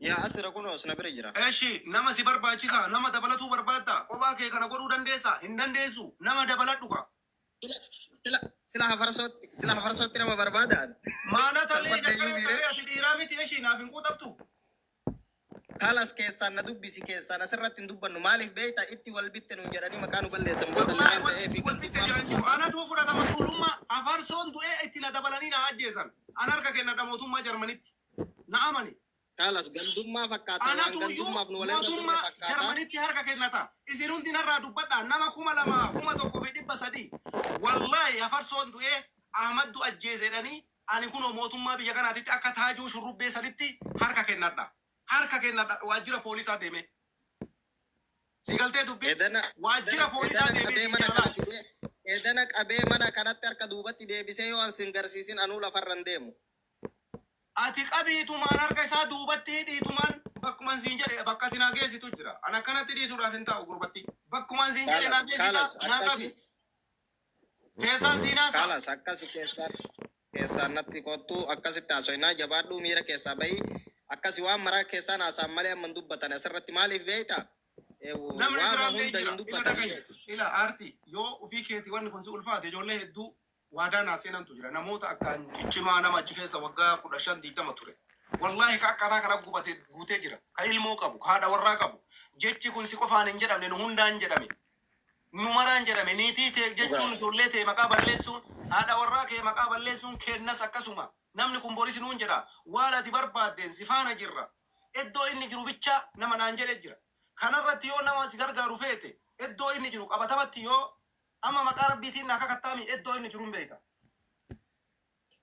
Yaa asira kunoo as na bira jira. Eshi, nama si barbaachisa? Nama dabalatuu barbaadda? Kophaa kee kana godhuu dandeessaa? Hin dandeessu. Nama dabaladhu ka. Sila sila sila hafarsootti sila hafarsootti nama barbaadaan. Maalata lee Salphadhe iyyuu jakkaree miire. saree ati dhiiraa miti eshi naaf hin quuxabtu. Kalas keessaan na dubbisi, keessaan asirratti hin dubbannu. Maaliif beektaa? Itti wal bitte nuun jedhanii maqaa nu balleessan booda Wallaahi waan wal ta'eef wal bitte jedhan jiru. Anatu fudhata mas'uulummaa. Afarsoon du'ee itti na dabalanii na ajjeesan. An harka kennadha mootummaa Jarmanitti. Na amani. Kalas gandummaa fakkaata waan Anatu iyyuu gandummaaf nu walirra turre mootummaa fakkaata. Jarmanitti harka kennata. Isin hundi narraa dubbadhaa. Nama 2000 1300. Wallaahi afarsoon du'ee Ahmaddu ajjeese jedhanii ani kunoo mootummaa biyya kanaatitti akka taajuu shurrubbee sanitti harka kennadha. Harka kennadha waajjira poolisaa deemee. Si galtee dubbii? Edana Waajjira poolisaa edana deemee qabee siin mana jedha kana laal. fidee edana qabee mana kanatti harka duubatti deebisee yoo an sin garsiisin anuu lafarra hin deemu. Ati qabiitumaan harka isaa duubatti hidhiitumaan bakkuman siin jedhe bakka ati naa geessitu jira. An akkanatti dhiisuudhaaf hin taa'u gurbatti. Bakkuman siin jedhe naa Kaalas geessita kaalas naa qabi. akkasi Keessaan siin haasa'a. Kaalas akkasi keessaan keessaan natti kottu akkasitti haasoinaa jabaadhuu miira keessaa bahi akkasi waan maraa keessaan haasa'an malee amma hin dubbatan asirratti maaliif beekta? Namni Waama biraallee hunda jira. hin Ila dubbatan dhagahi. beektu. Ila aartii yoo ofii keeti wanni kun si ulfaate ijoollee hedduu waadaa naa seenantu jira. Namoota akkaan ciccimaa nama achi keessa waggaa 15 20 ture. Wallaahi ka akka anaa kana gubate guutee jira. Ka ilmoo qabu, ka haadha warraa qabu. Jechi kun si qofaan hin jedhamne nu hundaan jedhame. Nu maraan jedhame. Niitii tee jechuun Dhugaadha. ijoollee tee maqaa balleessuun, haadha warraa kee maqaa balleessuun keennas akkasuma. Namni kun boris nuun jedha. Waan ati barbaaddeen si faana jirra. Iddoo inni jiru bichaa nama naan jedhe jira. Kanarratti yoo nama si gargaaru feete iddoo inni jiru qabatamatti yoo amma maqaa Rabbiitiin naa kakattaami iddoo inni jiru hin beekta.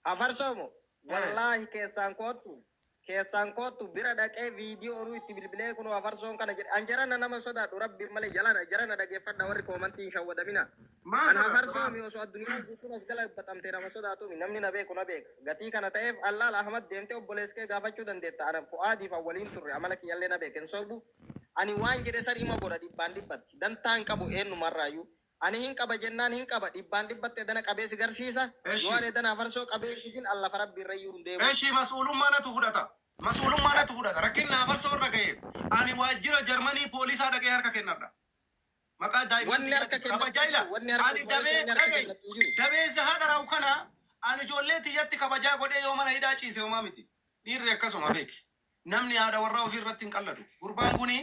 Hafarsoo mo? Eh. Wallaahi keessaan koottu. Keessaan koottu bira dhaqee viidiyoo onuu itti bilbilee kunoo hafarsoon kana jedhe. An jarana nama sodaadhu rabbi malee jalana jarana dhageeffadha warri koomantii hin shawwadamina. Maa An sodaadha hafarsoo maal? mi osoo addunyaan guutuun as gala baxamtee nama sodaatu mi namni na beeku na beeka. Gatii kana ta'eef allaal Ahmad deemtee obboleessa kee gaafachuu dandeetta. Ana Fu'aadiif an waliin turre amala kiyyallee na beeka hin sobu. Ani waan jedhe san ima godha dhibbaan dhibbatti. Dantaa hin qabu eenyumarraayyuu. Ani hin qaba jennaan hin qaba dhibbaan dhibbatti edana qabee si garsiisa. Yoo Eshi. ani edana hafarsoo qabee hin fidin an lafa Rabbii irrayyuu hin deemu. Eshi mas'uulummaa natu fudhata. Mas'uulummaa natu fudhata. Rakkinna hafarsoo irra gaheef ani waajjira Jarmanii poolisaa dhaqee harka kennadha. Maqaa daa'imman Wanni harka tiyyaatiin kabajaa kennattu hin ila jiru. Wanni harka ani obboleessa dabee wanni harka dhaga'i kennattu hin jiru. dabeessa haadha rawu kana ani ijoollee tiyyatti kabajaa godhee yoo mana hidhaa ciise homaa miti. Dhiirri akkasuma beeki. Namni haadha warraa ofii irratti hin qalladu. Gurbaan kuni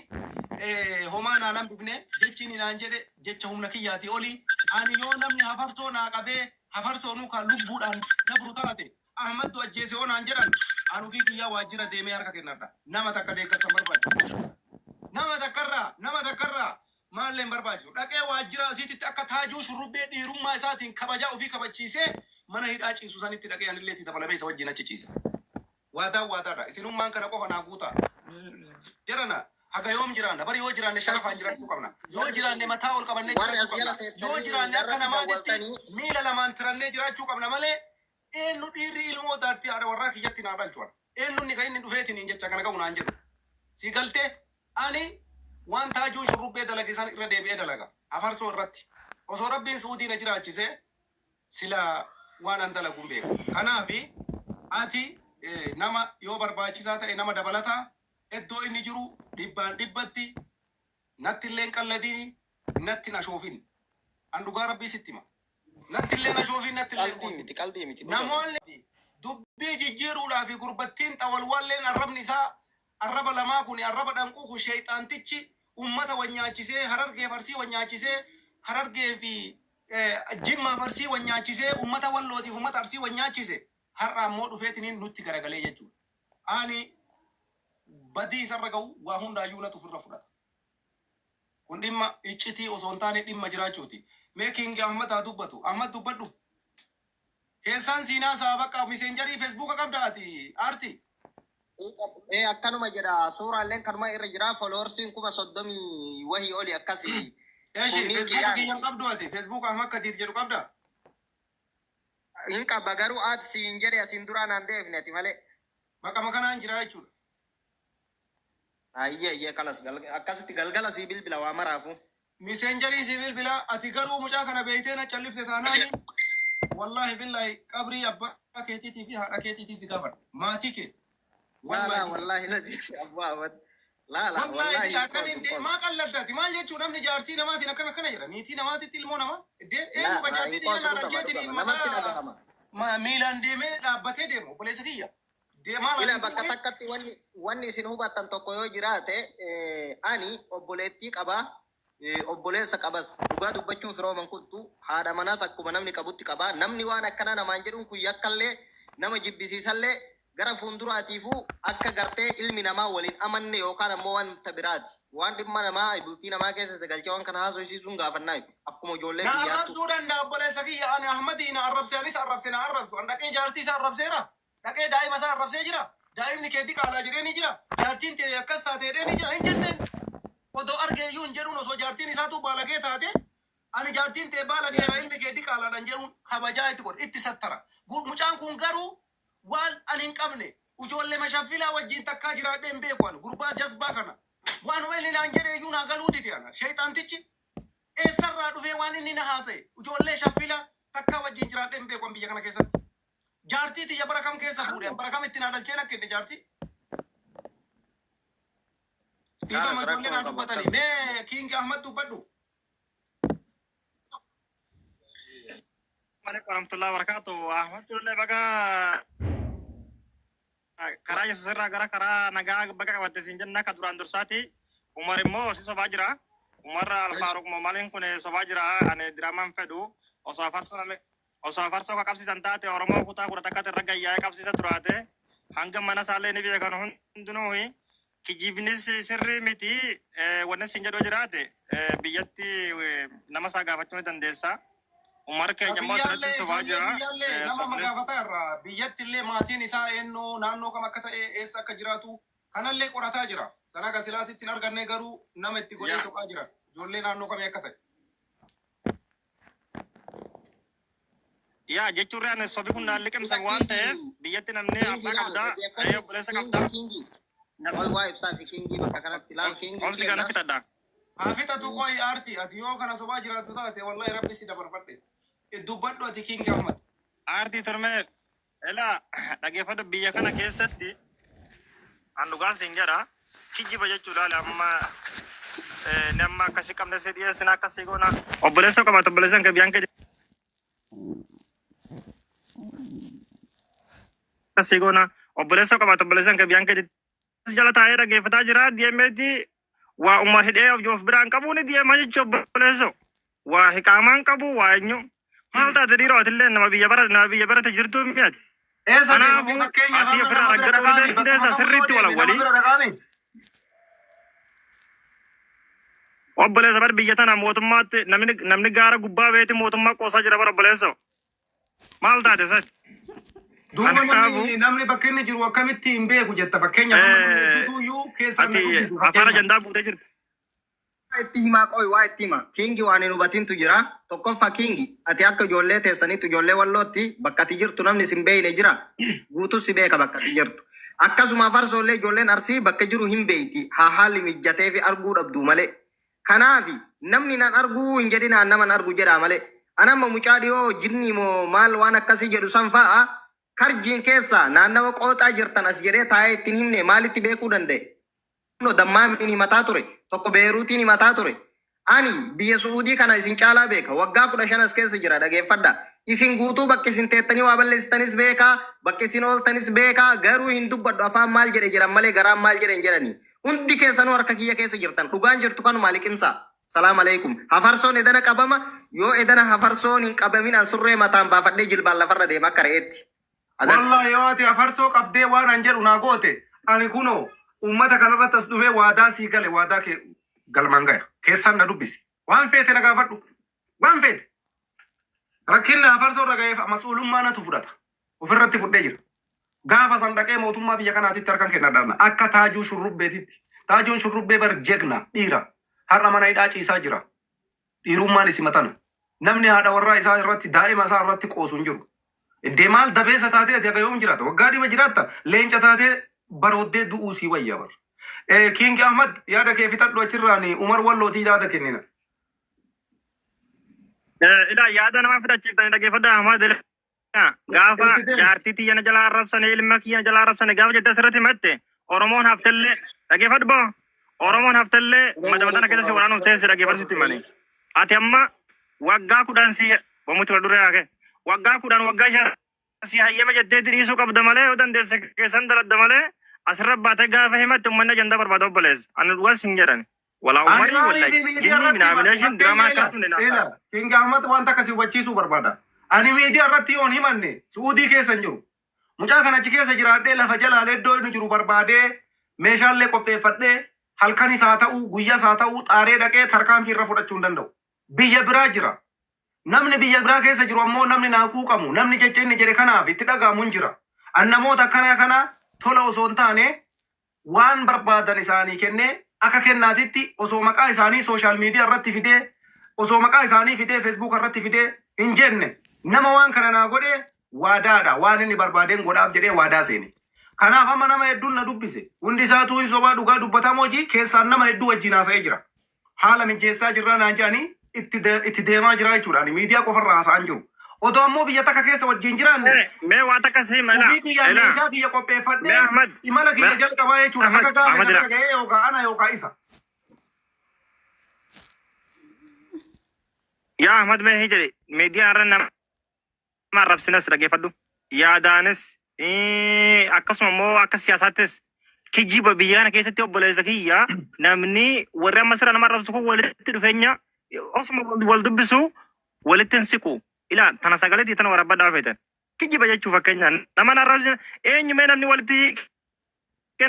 homaa naan hambifne, jechi inni naan jedhe jecha humna kiyyaatii oli. Ani yoo namni hafarsoo naa qabee hafarsoonuu ka lubbuudhaan dabru taate Ahmadtu ajjeese yoo naan jedhan an ofii kiyyaa waajjira deemee harka kennadha. Nama takka deeggarsa hin barbaachisu. Nama takkarraa nama takkarraa maallee hin barbaachisu. Dhaqee waajjira asiititti akka taajuu shurrubbee dhiirummaa isaatiin kabajaa ofii kabachiisee mana hidhaa ciisu sanitti dhaqee anillee itti dabalamee isa wajjin achi ciisa. Waadaan waadaadha. Isinummaan kana qofa naa guutaa. Jarana haga yoom jiraanna? Bari yoo jiraanne sharafaan jiraachuu qabna. Yoo jiraanne mataa ol qabannee Warri jiraachuu as jala qabna. Yoo teettanii jiraanne akka irratti namaatitti dawwaltanii miila lamaan tirannee jiraachuu qabna malee eenyu dhiirri ilmoo daartii haadha warraa kiyyatti naa dhalchu ana. Eenyu inni kan inni dhufeetiniin jecha kana ga'u naan jedhu. Si galtee ani waan taajuun shurrubbee dalage san irra deebi'ee dalaga. Afarsoo irratti. Osoo Rabbiin Su'uudii na jiraachisee sila waan an dalagu hin beeku. Kanaaf ati nama yoo barbaachisaa ta'e nama dabalataa iddoo inni jiru dhibbaan dhibbatti natti illee hin qalladini natti hin ashoofin. An dhugaa rabbii sitti hima. Natti illee hin ashoofin natti illee hin Qaldii qoosin. miti qaldii miti dhugama. Namoonni dubbii jijjiiruudhaa fi gurbattiin xawalwaalleen arrabni isaa arraba lamaa kuni arraba dhanquu kun sheeyxaantichi ummata wanyaachisee Harargeef Arsii wanyaachisee Harargee fi Jimmaaf Arsii wal nyaachisee, ummata Wallootiif ummata Arsii wal nyaachise, har'a ammoo dhufeetiniin nutti garagalee jechuudha. Ani badii isarra gahu waa hundaayyuu natu ofirra fudhata. Kun dhimma iccitii osoo hin taane dhimma jiraachuuti. Mee King Ahmad haa dubbatu. Ahmad dubbadhu. Keessaan siin haasa'a bakka miseenjarii feesbuuka qabda ati aarti. Ee akkanuma jedha suuraalleen kanuma irra jira followersiin 30,000 wahii oli akkasi Eshi kunniin feesbuuka kiyyaa kiyya hin miti. qabdu ati feesbuuka Ahmad Kadiir jedhu qabda. Hin qaba garuu aad siin jedhe asiin duraa naan deebifne ati malee. Maqama kanaan jira jechuudha. Ayyee ayyee kalas akkasitti galgala sii bilbila waa maraafuu. Miseenjarii sii bilbila ati garuu mucaa kana beeytee na callifte taanaani wallaahi billaahi qabrii abbaa keetiitii fi haadha keetiitii si gaafadha. Maatii kee Laa laa Wallaahi. Wallaahi lazi Abbaa Ahmad. Laa laa Wallaahi wallaahi bilaa hin qoosu akkamiin hin qoosu. maa qalladdaati maal jechuu namni jaartii namaatiin akkam akkana jedha niitii namaatitti ilmoo namaa iddee eenyu Laa ka laa jaartii hin tiyya qoosu naan dhugama ajjeetiin dhugama namatti mataa dhagahama. miilaan deemee dhaabbatee deemu obboleessa kiyya deemaa Ila laal bakka takkatti wanni isin hubattan tokko yoo jiraate, ani obboleettii qaba, obboleessa qabas. Dhugaa dubbachuun firooman kuttu haadha manaas akkuma namni qabutti qaba. Namni waan akkana namaan jedhuun kun yakkallee nama jibbisiisallee gara fuulduraatiifuu akka gartee ilmi namaa waliin amanne yookaan ammoo wanta biraati. Waan dhimma namaa bultii namaa keessa isa galchee waan kana haasofsiisuun gaafannaa akkuma ijoollee Na biyyaattu. Arrabsuu danda'a obboleessa kiyya. Ani Ahmadii na arrabse, anis arrabse, na arrabsu. An dhaqee jaartii isaa arrabseera. Dhaqee daa'ima isaa arrabsee jira. Daa'imni kee diqaalaa jedhee ni jira. Jaartiin tee akkas taate jedhee ni jira. Hin jenneen. Odoo argee iyyuu hin jedhuun. Osoo jaartiin isaatu baalagee taate, ani jaartiin tee baalageera, ilmi kee diqaalaadhaan jedhuun kabajaa itti godha, itti sattara. Mucaan kun garuu waan ani hin qabne ijoollee mashaffilaa wajjin takkaa jiraadhee hin beeku. Ani gurbaa jazbaa kana waanuma inni naan jedhe iyyuu naa galuu dide. Ana sheexaantichi eessarraa dhufee waan inni na haasa'e? Ijoollee shaffila takkaa wajjin jiraadhee hin beeku an biyya kana keessatti. Jaartii tiyya bara kam keessa fuudhe? Bara kam itti naa dhalchee lakkenne jaartii? Kaanas Dhiifama, ijoollee rakkoo naa qabu dubbatanii. akkas. Mee King Ahmad dubbadhu. Alaikum warahmatullahi wabarakatuh. Alhamdulillah, baga karaa Yesuus irraa gara karaa nagaa baga qabatte siin jenna. Ka duraan dursaati. Umar immoo si sobaa jira. Umar Alfaaruq maaliin kun sobaa jira. Ani diraamaan fedhu osoo afarsoo namni osoo afarsoo ka qabsiisan taate Oromoo kutaa 11tti irra gayyaa'ee qabsiisa turaate hanga mana isaallee ni beekan hundinuu. Kijibnis sirrii miti. Wanni siin jedhu jiraate biyyatti nama isaa gaafachuu ni dandeessa. Umar keenya immoo asirratti Biyyaallee sobaa ijoollee jira. biyyaallee nama Sobnis magaafataa irraa biyyatti illee maatiin isaa eenyu, naannoo kam akka ta'e, eessa akka jiraatu kanallee qorataa jira. Sana akka silaatitti hin arganne, garuu nama itti godhee yaa soqaa jira. Ijoollee naannoo kamii akka ta'e. Yaa jechuun ani sobi kun naan Ila liqimsan waan ta'eef Kingi biyyatti namni Kingi abbaa laal qabdaa dhaggeeffadhu. obboleessa Kingi qabdaa. Kingi Ol waa ibsaa fi Kingi bakka kanatti laal Kingi Obsi kana kenna. fixadha. Haa fixatu. Qoy aartii, ati yoo kana sobaa jiraattu taate wallahi rabbi si dabarfadhe. Dubbadhu ati, King Ahmad. Aartii tormee elaa dhageeffadhu. Biyya kana keessatti an dhugaan siin jedha, kijiba jechuu laala. Amma nama akkasii qabne si dhiyeessina, akkasii goona. Obboleessa qabaatu, obboleessan kee biyyaan kee akkasii goona. Obboleessa qabaatu, obboleessan kee biyyaan kee jala taa'ee dhaggeeffataa jira. DMAtti waa Umar hidhee of biraan qabu ni deema jechuu. Obboleesso waa hiqaamaan qabu waa eenyu maal taate dhiiroo? Atillee nama biyya barate jirtu mi'ati. Eessa deema? Kanaafuu Fakkeenyaaf ati amma ofirraa nama bira raggaduu ni dhaqaami bakkuma dandeessa kamuu yoo sirriitti deeme nama walawwalii. bira dhaqaami. Obboleessa, bar biyya tana mootummaatti namni gaara gubbaa beeti mootummaa qoosaa jira bar. Obboleesso, maal taate sati? Duuba Kanaafuu namni bakka inni jiru akkamitti hin beeku jetta? Fakkeenyaaf amma namni hedduutu iyyuu keessaan na ati dubbisu afaan fakkeenyaaf. ajandaa buutee jirti. Waa itti himaa, qoy, waa itti hima. Kingi, waan hin hubatintu jira. Tokkoffaa, Kingi, ati akka ijoollee teessanitti, ijoollee Wallootti, bakka ati jirtu namni sin beeyne jira. Guutus si beeka bakka ati jirtu. Akkasuma farsoollee ijoolleen Arsii bakka jiru hin beeyti. Haa haalli mijjatee fi arguu dhabdu malee. Kanaafi namni nan arguu hin jedhinaan, naman argu jedhaa malee. Anamma mucaa dhiyoo jinnii moo maal waan akkasii jedhu san fa'a karjiin keessa naannawa qooxaa jirtan as jedhee taa'ee ittiin himne maalitti beekuu danda'e? Kunoo Dammaamiin himataa ture. Tokko Beeruutiin himataa ture. Ani biyya Su'uudii kana isin caalaa beeka. Waggaa 15 as keessa jira, dhageeffadha. Isin guutuu bakki isin teettanii waa balleessitanis beeka, bakki isin ooltanis beeka, garuu hin dubbadhu. Afaan maal jedhe jedhan malee garaan maal jedhe hin jedhani. Hundi keessanuu harka kiyya keessa jirtan. Dhugaan jirtu kanuma, liqimsaa. Salaam alaikum. Hafarsoon edana qabama, yoo edana hafarsoon hin qabamin an surree mataan baafadhee jilbaan lafarra deema akka re'eetti. Agas. Wallahi yoo ati afarsoo qabdee waan an jedhu naa goote, ani kunoo uummata kanarratti as dhufee waadaa sii gale, waadaa kee galmaan gaya. Keessaan na dubbisi. Waan feete na gaafadhu. Waan feete. Rakkinni afarsoo irra ga'eef mas'uulummaa natu fudhata. Ofirratti fudhee jira. Gaafa san dhaqee mootummaa biyya kanaatitti harkan kennadha. Akka Taajuu Shurrubbeetitti. Taajuun Shurrubbee bar jegna dhiira. Har'a mana hidhaa ciisaa jira. Dhiirummaan isi matana. Namni haadha warraa isaa irratti, daa'ima isaa irratti qoosu hin jiru. Iddee maal dabeessa taatee ati haga yoom jiraata? Waggaa 100 jiraatta? Leenca taatee barooddee du'uu sii wayya bar. King Ahmad, yaada kee fixadhu, achirraan Umar Wallootii yaada kennina. Ilaa, yaada nama fixachiiftanii dhaggeeffadha Ahmad. Gaafa Itti deemi. jaartii tiyya na jalaa arrabsane, ilma kiyya na jalaa arrabsane gaafa jette asirratti himatte, Oromoon haftellee dhageeffadhu boo. Oromoon haftellee madama tana keessa si waraanuuf teesse, dhageeffadhu sitti himani. Ati amma waggaa 10 si bomutti wal duree haake. Waggaa 10 waggaa 5 si hayyama jetteetti dhiisuu qabda malee, yoo dandeesse keessan daladda malee, asirra baatee gaafa himatte uummanni ajandaa barbaada, obboleessa. Ani dhugas hin jedhan. Walaa Ani umarii maaliif wallahi miidiyaa jinnii irratti minaaminashin fakkeenya diraamaa ila akkana tun hin ila King Ahmad wanta akkasii hubachiisuu barbaada. Ani miidiyaa irratti yoon himanne Su'uudii keessa hin jiru. Mucaa kana achi keessa jiraadhee, lafa jalaan iddoo inni jiru barbaadee, meeshaalee qopheeffadhee, halkanis haa ta'u guyyaas haa ta'u xaaree dhaqee tarkaanfii irra fudhachuu hin danda'u. Biyya biraa jira. Namni biyya biraa keessa jiru ammoo namni naa quuqamu, namni jecha inni jedhe kanaaf itti dhaga'amu hin jira. An namoota akkanaa kana tola osoo hin taane waan barbaadan isaanii kennee, akka kennaatitti, osoo maqaa isaanii social media irratti fidee, osoo maqaa isaanii fidee Facebook irratti fidee hin jenne, nama waan kana naa godhe waadaadha, waan inni barbaadeen godhaaf jedhee waadaa seene. Kanaaf amma nama hedduun na dubbise. Hundi isaatuu hin sobaa, dhugaa dubbatamoo hojii keessaan nama hedduu wajjin haasa'ee jira. Haala mijeessaa jirraa naan jedhanii itti deemaa jira jechuudha. Ani miidiyaa qofarraa haasa'an jiru. Otoo ammoo biyya takka keessa wajjin jiraanne Mee waa takka si hima ofii kiyyaan ila meeshaa kiyya mee qopheeffadhee Ahmad imala mee kiyya jalqabaa jechuudha. Ahmad Haga gaafa Ahmad isa ila bira ga'ee yookaan ana yookaan isa. Yaa Ahmad, mee hii jedhe, miidiyaa irra nama arrabsinas dhaggeeffadhu. Yaadaanis akkasuma immoo akka siyaasaattis kijiba biyya kana keessatti, obboleessa kiyya, namni warri amma sira nama arrabsu kun walitti dhufeenya osuma wal dubbisu walitti hin siqu. Ilaa tana sagalee tana warabbadhaa feetan. Kijiba jechuu fakkeenyaan nama arrabsina eenyumee namni walitti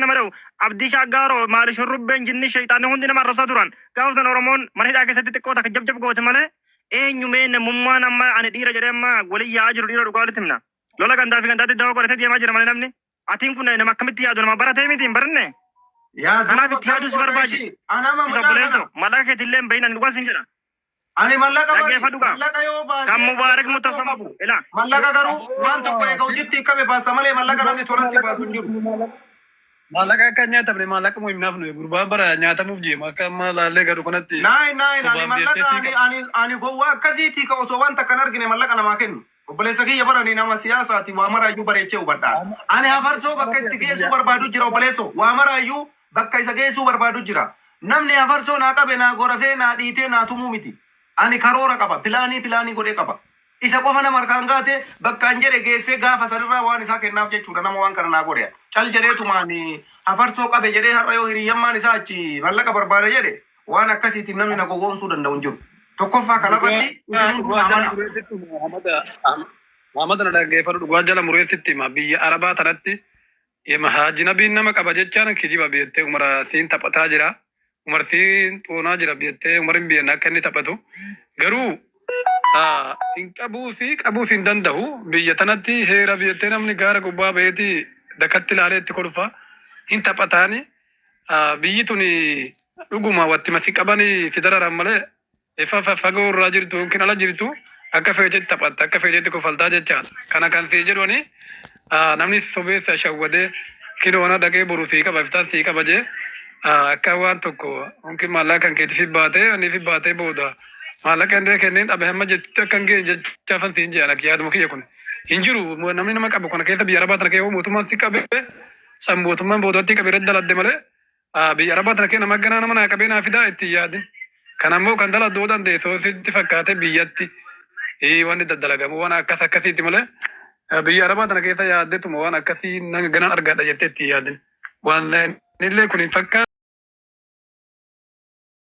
nama dha'u Abdii Shaaggaaroo maali, shurrubbeen jinni shayxaanni hundi nama arrabsaa turan. Gaafa san Oromoon mana hidhaa keessatti xiqqoo takka jabjab goote malee, eenyumee namummaan amma ani dhiira jedhee amma waliin yaa'aa jiru dhiira dhugaa walitti himna. Lola gandaa fi gandaatti dawaa godhatee deemaa jira malee, namni atiin kun nama akkamitti yaadu, nama baratee miti, hin baranne. Yaa Kanaaf duuba itti yaaduu si gam goota barbaachisa. ishii. Anama mucaa Obboleesso, kana. mallaqa keetillee hin bahin, ani dhugaa sin jedha. Ani mallaqa bari Dhaggeeffadhu gaa. Mallaqa yoo Kan baasee Mubaarak rakkoo Mutasam qabu. ilaa. Mallaqa garuu waan tokko eega hojiitti hiikame baasa malee, mallaqa namni tolatti baasu hin jiru. Maallaqa akka hin nyaatamne, maallaqa moo himnaaf nuyi gurbaan bara nyaatamuuf deema akka amma laallee garu kanatti Naay naay ani sobaan mallaqa beekteetii ani qaba. ani gowwaa akkasiitii ka osoo waan takka hin argine mallaqa namaa kennu. Obboleessa kiyya, barani nama siyaasaati, waa maraayyuu bareechee hubadhaa. Ani hafarsoo bakka itti geessuu barbaadu jira, obboleessoo, waa maraayyuu bakka isa geessuu barbaadu jira. Namni hafarsoo naa qabe naa gorafee naa dhiitee naa tumuu miti. Ani karoora qaba, pilaanii godhee qaba. Isa qofa nama harkaan gaate bakka an jedhe geessee gaafa sanirraa waan isaa kennaaf jechuudha, nama waan kana naa godhe. Cal jedheetumaan hafarsoo qabe jedhee har'a yoo hiriyyammaan isaa achi mallaqa barbaada jedhe, waan akkasiitiin namni na gowwoomsuu danda'u hin jiru. Tokkoffaa kanarratti isin hunduu Dhugaa na jala amanaa. mureessitti hima Ahmad, Ahmad na dhaggeeffadhu, dhugaa jala mureessitti hima, biyya Arabaa tanatti yema haajinabiin nama qaba jechaan kijiba biyyatee. Umar siin taphataa jira. Umar siin xoonaa jira biyyatee. Umar hin biyyan akka inni taphatu garuu hin qabuusi, qabuus hin danda'u. Biyya tanatti heera biyyatee namni gaara gubbaa baheeti dakatti ilaalee itti kolfa, hin taphataani. Biyyi tuni dhuguma wattima si qabanii si dararan malee, ifa fagoo irraa jirtu yookiin ala jirtu akka feetetti taphatta, akka feetetti kofaltaa jechaadha. Kana kan sii jedhani namni sobeessa shawwadee kiloona dhaqee boru sii qaba, iftaan sii qaba jee, akka waan tokko yookiin maallaqa kan keetti fi baatee inni fi baatee booda maallaqa illee kenneen dhabe hamma jettutti akka hin geenye jechaafan siin jedhan. Akka yaaduma kiyya kun hin jiru namni nama qabu kana keessa, biyya Arabaa tana keessa mootummaan si qabe san mootummaan boodatti qabe irratti daladde malee, biyya Arabaa tana keessa nama ganaa nama naa qabee naa fidaa itti hin yaadin. Kan ammoo kan daladdu yoo dandeesse yoo sitti fakkaate biyyatti wanni daddalagamu waan akkas akkasiiti malee, biyya Arabaa tana keessa yaaddetuma waan akkasii ganaan argadha jettee itti hin yaadin. Waan illee kun hin fakkaatu.